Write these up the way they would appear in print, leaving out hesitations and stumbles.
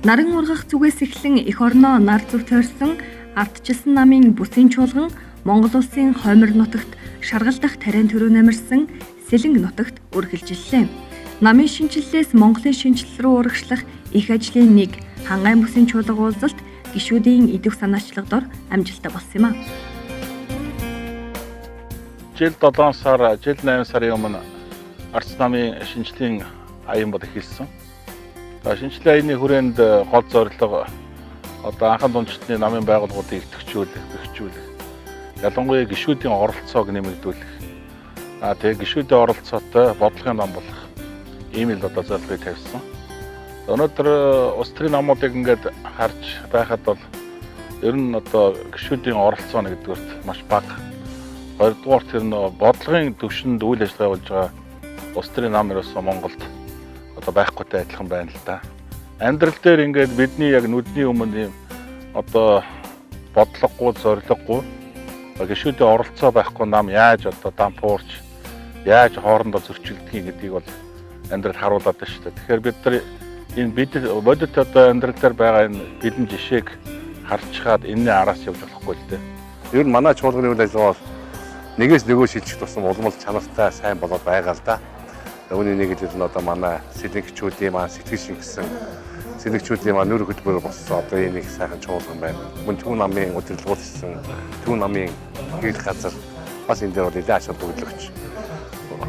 Наран ургах зүгээс эхлэн эх орноо нар зүв тойрсон ардчилсан намын бүсийн чуулган Монгол улсын хоймор нутагт шаргалдах тариан төрөө намирсан Сэлэнг нутагт үргэлжиллээ. Намын шинэчлэлээс Монголын шинэчлэл рүү урагшлах их ажлын нэг Хангайн бүсийн чуулга уулзалт гишүүдийн идэвх санаачлаг дор амжилттай болсон юм а. Жил 7 сар, жил 8 сарын өмнө Арц намын шинэчлэлийн аян бол эхэлсэн. За шинэчлэлийн аяны хүрээнд гол зорилго одоо анхан дундчдны намын байгууллагуудыг идэвхжүүлэх, бэхжүүлэх, ялангуяа гишүүдийн оролцоог нэмэгдүүлэх. А тэгээ гишүүдийн оролцоотой бодлогын нам болох ийм л одоо зорилгыг тавьсан. Өнөөдөр улс төрийн намуудыг ингээд харж байхад бол ер нь одоо гишүүдийн оролцоо нэгдүгээрт маш бага. Хоёрдугаар тэр нөө бодлогын төвшөнд үйл ажиллагаа явуулж байгаа улс төрийн нам ерөөсөө Монголд одоо байхгүйтэй адилхан байна л да. Амьдрал дээр ингээд бидний яг нүдний өмнө ийм одоо бодлогогүй, зорилгогүй гишүүдийн оролцоо байхгүй нам яаж одоо дампуурч, яаж хоорондоо зөрчилдгийг гэдгийг бол амьдрал харуулад байна шүү дээ. Тэгэхээр бид нар энэ бид бодит одоо амьдрал дээр байгаа энэ бэлэн жишээг харчхаад энэний араас явж болохгүй л дээ. Ер нь манай чуулганы үйл ажиллагаа бол нэгээс нөгөө шилжих тусам улам л чанартай сайн болоод байгаа л да. Үүний нэг хэлбэл нь одоо манай сэлэнгчүүдийн маань сэтгэл шингэсэн сэлэнгчүүдийн маань нүр хөдөлмөр болсон одоо энэ их сайхан чуулган байна. Мөн Төв намын удирдлагууд хийсэн Төв намын хийх газар бас энэ дээр бол нэлээд ач холбогдол өгч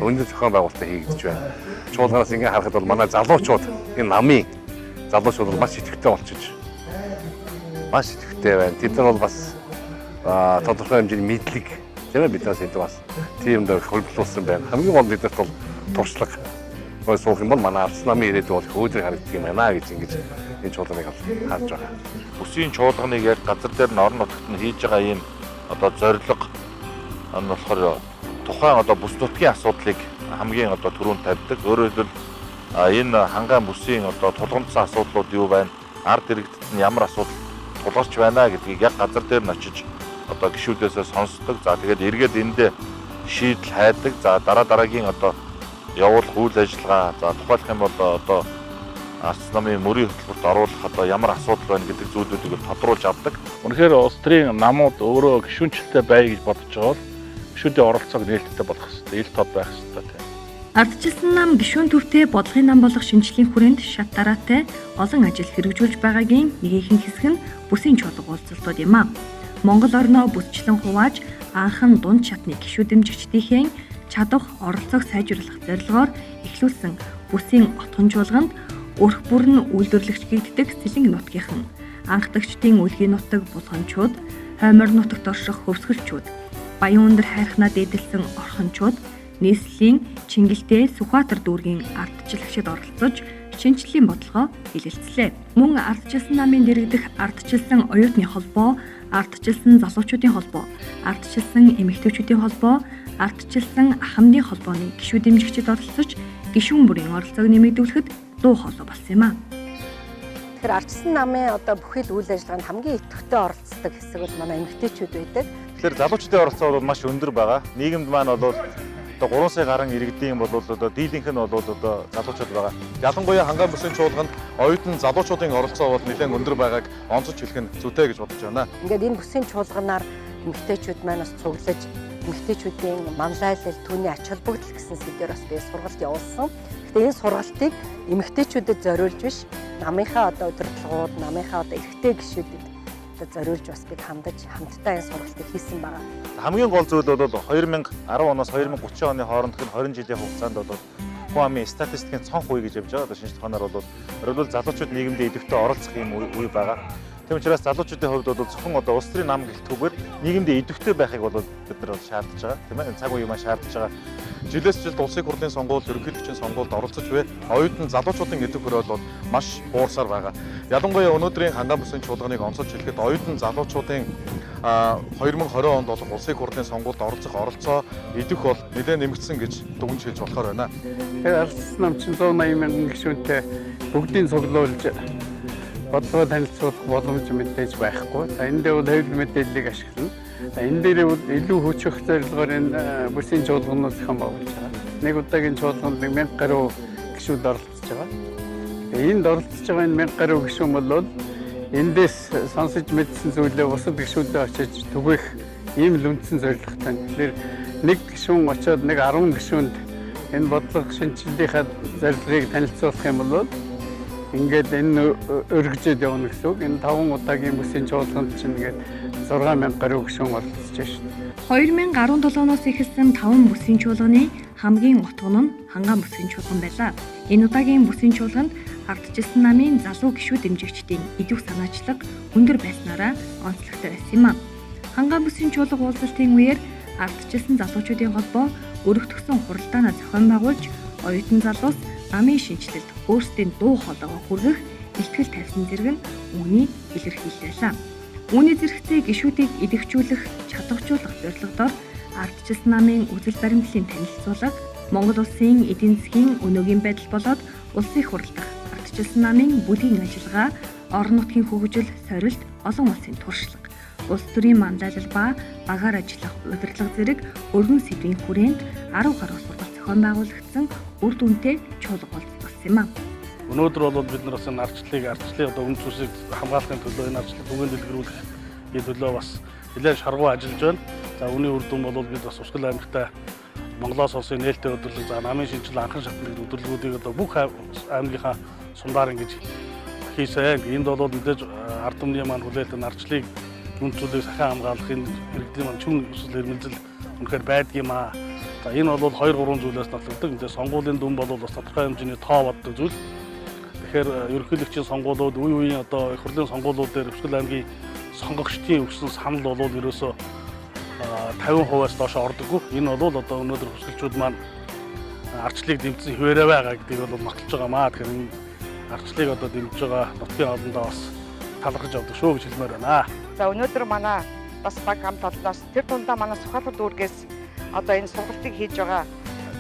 өндөр зохион байгуулалтаа хийгдэж байна. Чуулганаас ингээ харахад бол манай залуучууд энэ намын залуучууд бол маш идэвхтэй болчихж маш идэвхтэй байна. Тэд нар бол бас тодорхой хэмжээний мэдлэг тийм ээ биднээс энэ бас тийм дээр хөрвүүлсэн байна. Хамгийн гол биднэрт бол туршлага гой суух юм бол манай Арц намын ирээдүй бол хөөдрийг харагддаг юм байна гэж ингэж энэ чуулганыг харж байгаа. Бүсийн чуулганыг яг газар дээр нь орон нутагт нь хийж байгаа ийм одоо зорилго нь болохоор тухайн одоо бүс нутгийн асуудлыг хамгийн одоо түрүүнд тавьдаг. Өөрөөр хэлбэл энэ Хангайн бүсийн одоо тулгамдсан асуудлууд юу байна? Ард иргэдэд нь ямар асуудал тулгарч байна гэдгийг яг газар дээр нь очиж одоо гишүүдээсээ сонсдог. За тэгээд эргээд эндээ шийдэл хайдаг. За дараа дараагийн одоо явуулах үйл ажиллагаа, за тухайлах юм бол одоо Арц намын мөрийн хөтөлбөрт оруулах одоо ямар асуудал байна гэдэг зүйлүүдийг тодруулж авдаг. Үнэхээр улс төрийн намууд өөрөө гишүүнчлэлтэй бай гэж бодож байгаа бол гишүүдийн оролцоог нээлттэй болгох хэрэгтэй, ил тод байх хэрэгтэй тийм. Ардчилсан нам гишүүн төвтэй бодлогын нам болох шинэчлэлийн хүрээнд шат дараатай олон ажил хэрэгжүүлж байгаагийн нэгэн хэсэг нь бүсийн чуулга уулзалтууд юм а. Монгол орноо бүсчлэн хувааж анхан дунд шатны гишүүд дэмжигчдийнхээ чадах оролцоог сайжруулах зорилгоор эхлүүлсэн бүсийн отхон чуулганд өрх бүр нь үйлдвэрлэгч гэгддэг Сэлэнг нутгийнхан, анхдагчдын үлгийн нутаг булганчууд, хоймор нутагт орших хөвсгөлчүүд, Баян өндөр хайрхнаа дээдэлсэн орхончууд, нийслэлийн Чингэлтэй Сүхбаатар дүүргийн ардчлагчид оролцож шинэчлэлийн бодлогоо хэлэлцлээ. Мөн ардчилсан намын дэргэдэх ардчилсан оюутны холбоо, ардчилсан залуучуудын холбоо, ардчилсан эмэгтэйчүүдийн холбоо, ардчилсан ахмадын холбооны гишүүд дэмжигчид оролцож гишүүн бүрийн оролцоог нэмэгдүүлэхэд дуу хоолой болсон юм а. Тэгэхээр ардчилсан намын одоо бүхий л үйл ажиллагаанд хамгийн идэвхтэй оролцдог хэсэг бол манай эмэгтэйчүүд байдаг. Тэгэхээр залуучдын оролцоо бол маш өндөр байгаа. Нийгэмд маань бол одоо 3 сая гаруй иргэдийн бол одоо дийлэнх нь бол одоо залуучууд байгаа. Ялангуяа Хангайн бүсийн чуулганд оюутан залуучуудын оролцоо бол нэлээд өндөр байгааг онцож хэлэх нь зүйтэй гэж бодож байна. Ингээд энэ бүсийн чуулганаар эмэгтэйчүүд маань бас цуглаж эмэгтэйчүүдийн манлайлал, түүний ач холбогдол гэсэн сэдвээр бас би сургалт явуулсан. Гэхдээ энэ сургалтыг эмэгтэйчүүдэд зориулж биш, намынхаа одоо удирдлагууд, намынхаа одоо эрхтэй гишүүдэд одоо зориулж бас бид хандаж хамтдаа энэ сургалтыг хийсэн байгаа. Хамгийн гол зүйл бол 2010 оноос 2030 оны хоорондох энэ 20 жилийн хугацаанд бол хүн амын статистикийн цонх үе гэж явж байгаа. Одоо шинжлэх ухаанаар бол өөрөлдөл залуучууд нийгэмдээ идэвхтэй оролцох юм үе байгаа. Тийм учраас залуучуудын хувьд бол зөвхөн одоо улс төрийн нам гэлтгүүгээр нийгэмдээ идэвхтэй байхыг бол бид нар бол шаардж байгаа. Тийм ээ, энэ цаг үеийн маань шаардж байгаа. Жилээс жилд улсын хурлын сонгуульд, ерөнхийлөгчийн сонгуульд оролцож буй оюутан залуучуудын идэвх хөрөөл бол маш буурсаар байгаа. Ялангуяа өнөөдрийн Хангайн бүсийн чуулганыг онцолж хэлэхэд оюутан залуучуудын 2020 онд болох улсын хурлын сонгуульд оролцох оролцоо идэвх бол нэлээд нэмэгдсэн гэж дүгнж хэлж болохоор байна. Тэгэхээр ардчилсан нам чинь 180 мянган гишүүнтэй бүгдийг цуглуулж бодлогоо танилцуулах боломж мэдээж байхгүй. За энэ дээр бол хэвлэл мэдээллийг ашиглана. За энэ дээр бол илүү хүчрэх зорилгоор энэ бүсийн чуулганууд зохион байгуулж байгаа. Нэг удаагийн чуулганд 1000 гаруй гишүүд оролцож байгаа. Энд оролцож байгаа энэ 1000 гаруй гишүүн бол эндээс сонсож мэдсэн зүйлээ бусад гишүүдэд очиж түгээх ийм л үндсэн зорилготой. Тэгэхээр нэг гишүүн очиод нэг 10 гишүүнд энэ бодлого шинэчлэлийнхаа зорилгыг танилцуулах юм бол ингээд энэ өргөжөөд явна гэсэн үг. Энэ 5 удаагийн бүсийн чуулганд чинь ингээд 6000 гаруй гишүүн оролцож байна шүү дээ. 2017-оос эхэлсэн 5 бүсийн чуулганы хамгийн утган нь Хангаан бүсгийн чуулган байлаа. Энэ удаагийн бүсийн чуулганд ардчилсан намын залуу гишүүд дэмжигчдийн идэвх санаачлаг өндөр байснараа онцлогтой байсан юм а. Хангаан бүсгийн чуулга уулзалтын үеэр ардчилсан залуучуудын холбоо өргөтгсөн хуралдаанаа зохион байгуулж оюутан залуус намын шинэчлэлд өөрсдийн дуу хоолойгоо хүргэх илтгэл тавьсан зэрэг нь үүний илэрхийлэл байлаа. Үүний зэрэгцээ гишүүдийг идэвхжүүлэх, чадваржуулах зорилгодоор ардчилсан намын үзэл баримтлалын танилцуулга, Монгол улсын эдийн засгийн өнөөгийн байдал болоод улсын их хурал дахь ардчилсан намын бүлгийн ажиллагаа, орон нутгийн хөгжил, сорилт, олон улсын туршлага, улс төрийн манлайлал ба багаар ажиллах удирдлага зэрэг өргөн сэдвийн хүрээнд 10 гаруй сургалт зохион байгуулагдсан үр дүнтэй чуулга уулзалт болсон юм а. Өнөөдөр бол бид нар бас энэ ардчлалыг одоо үнэ цүсийг хамгаалахын төлөө энэ ардчлалыг түгээн дэлгэрүүлэхийн төлөө бас нэлээд шаргуу ажиллаж байна. За үүний үр дүн бол бид бас Усгал аймагтай Монголоос улсын нээлттэй өдөрлөг, за намын шинэчлэл анхан шатны өдөрлөгүүдийг одоо бүх аймгийнхаа сумдаар ингэж хийсэн. Энд бол мэдээж ард түмний маань хүлээлт нь ардчлалыг үнэ цүлийг сахиан хамгаалахын иргэдийн маань чүн өсөл хэрмэлзэл үнэхээр байдгийм аа. За энэ бол 2 3 зүйлээс нотлогддог. Мэдээ сонгуулийн дүн бол бас тодорхой хэмжээний тоо боддог зүйл. Тэгэхээр ерөнхийлөгчийн сонгуулиуд, үе үеийн одоо их хурлын сонгуулиуд дээр Өсгөл аймгийн сонгогчдын өгсөн санал бол ерөөсөө 50%-аас доош ордоггүй. Энэ бол одоо өнөөдөр хөсгөлчүүд маань ардчлалыг дэмжсэн хിവэрэ байгаа гэдгийг бол нотолж байгаа маа. Тэгэхээр энэ ардчлалыг одоо дэмжиж байгаа нутгийн олондоо бас талархаж явдаг шүү гэж хэлмээр байна. За өнөөдөр манай бас баг хамт олноос тэр дундаа манай Сүхбаатар дүүргээс одоо энэ сургалтыг хийж байгаа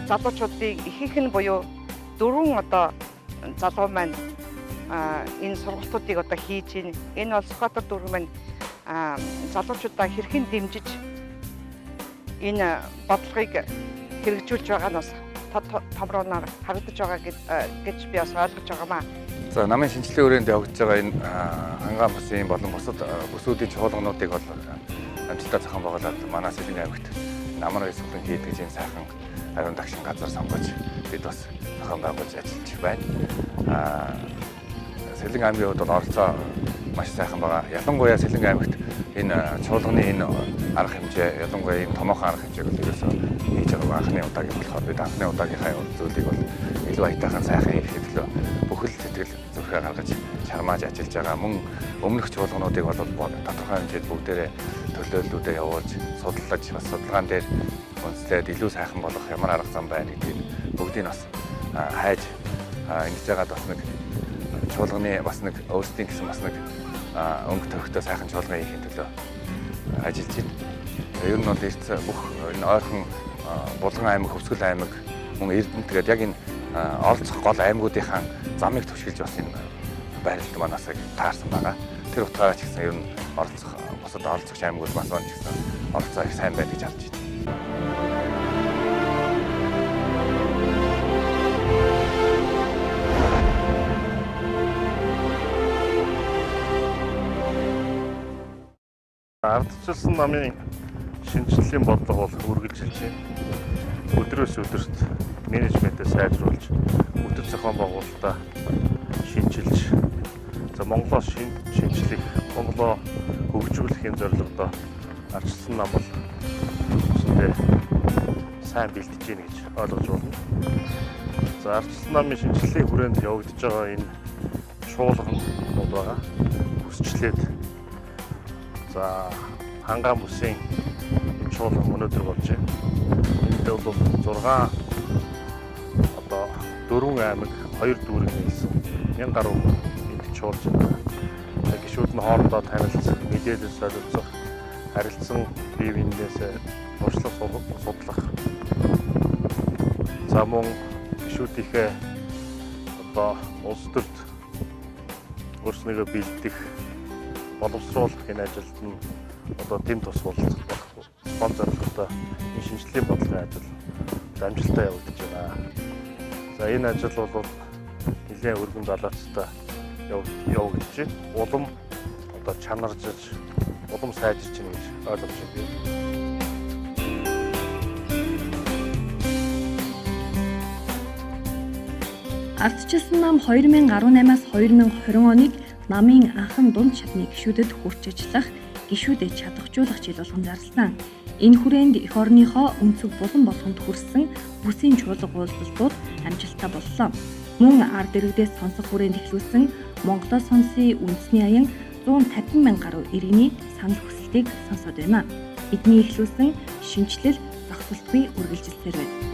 залуучуудын ихэнх нь буюу 4 одоо залуу маань энэ сургалтуудыг одоо хийж байна. Энэ бол Сүхбаатар дүүрэг маань залуучуудаа хэрхэн дэмжиж энэ бодлогыг хэрэгжүүлж байгаа нь бас томрооноор харагдаж байгаа гэж би бас ойлгож байгаамаа. За намын шинэчлэлийн өрөөнд явагдаж байгаа энэ Хангаан бүсийн болон бусад бүсүүдийн чуулгануудыг бол амжилттай зохион байгуулад манай Сэлэнг аймагт намар ёслолын хийдэг энэ сайхан ариун дагшин газар сонгож бид бас зохион байгуулж ажиллаж байна. Сэлэнг аймгийн хувьд бол оролцоо маш сайхан байгаа. Ялангуяа Сэлэнг аймагт энэ чуулганы энэ арга хэмжээ, ялангуяа ийм томоохон арга хэмжээг бол ерөөсөө хийж байгаа анхны удаагийн болохоор бид анхны удаагийнхаа зүйлийг бол илүү аятайхан сайхан хийхэд төлөө бүхэл сэтгэл зүрхээ гаргаж чармааж ажиллаж байгаа. Мөн өмнөх чуулгануудыг бол тодорхой хэмжээд бүгдээрээ төлөөллүүдээ явуулж судлаж бас судалгаан дээр үндэслээд илүү сайхан болох ямар арга зам байна гэдгийг бүгдийг бас хайж ингэж яагаад бас нэг чуулганы бас нэг өөрсдийн гэсэн бас нэг өнгө төрхтэй сайхан чуулган хийхин төлөө ажиллаж байна. Ер нь бол эрт бүх энэ ойрхон Булган аймаг, Хөвсгөл аймаг, мөн Эрдэнэт гээд яг энэ оролцох гол аймагуудынхаа замыг түшгэлж бас энэ байрлалд манаас таарсан байгаа. Тэр утгаараа ч гэсэн ер нь оролцох бусад оролцогч аймагуд бас он ч гэсэн оролцоо их сайн байна гэж харж байна. Ардчилсан намын шинэчлэлийн бодлого бол үргэлжилж байна. Өдрөөс өдөрт менежментээ сайжруулж, өдөр зохион байгуулалтаа шинэчилж, за Монголоо шинэчлэх, Монголоо хөгжүүлэхийн зорилгодоо ардчилсан нам бол үндсэндээ сайн бэлтэж байна гэж ойлгож байна. За ардчилсан намын шинэчлэлийн хүрээнд явагдаж байгаа энэ чуулганууд байгаа. Бүсчлээд за Хангаан бүсийн энэ чуулган өнөөдөр болж байна. Энд бол 6 одоо 4 аймаг, 2 дүүрэг нийлсэн 1000 гаруй хүн энд чуулж байна. Гишүүд нь хоорондоо танилцах, мэдээлэл солилцох, харилцан бие биенээс туршлага судлах. За мөн гишүүдийнхээ одоо улс төрд өөрснийгөө бэлдэх, боловсруулах энэ ажилд нь одоо дэм тус болох гол зорилготой энэ шинэчлэлийн бодлогын ажил амжилттай явагдаж байна. За энэ ажил бол нэлээд өргөн залаацтай явагдаж байна. Улам одоо чанаржиж, улам сайжирч байна гэж ойлгож байна. Ардчилсан нам 2018-аас 2020 оныг намын анхан дунд шатны гишүүдэд хүрч ажиллах, гишүүдэд чадахжуулах жил болгон зарласан. Энэ хүрээнд эх орныхоо өнцөг булан болгонд хүрсэн бүсийн чуулга уулзалтууд амжилттай боллоо. Мөн ард иргэдээс сонсох хүрээнд эхлүүлсэн Монголоо сонсъё үндэсний аян 150 мянга гаруй иргэний санал хүсэлтийг сонсоод байна. Бидний эхлүүлсэн шинэчлэл зогсолтгүй үргэлжилсээр байна.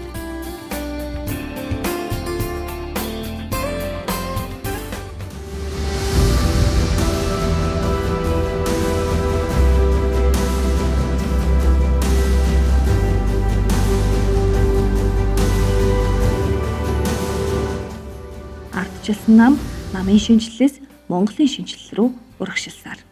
Ардчилсан нам намын шинэчлэлээс Монголын шинэчлэл рүү урагшилсаар.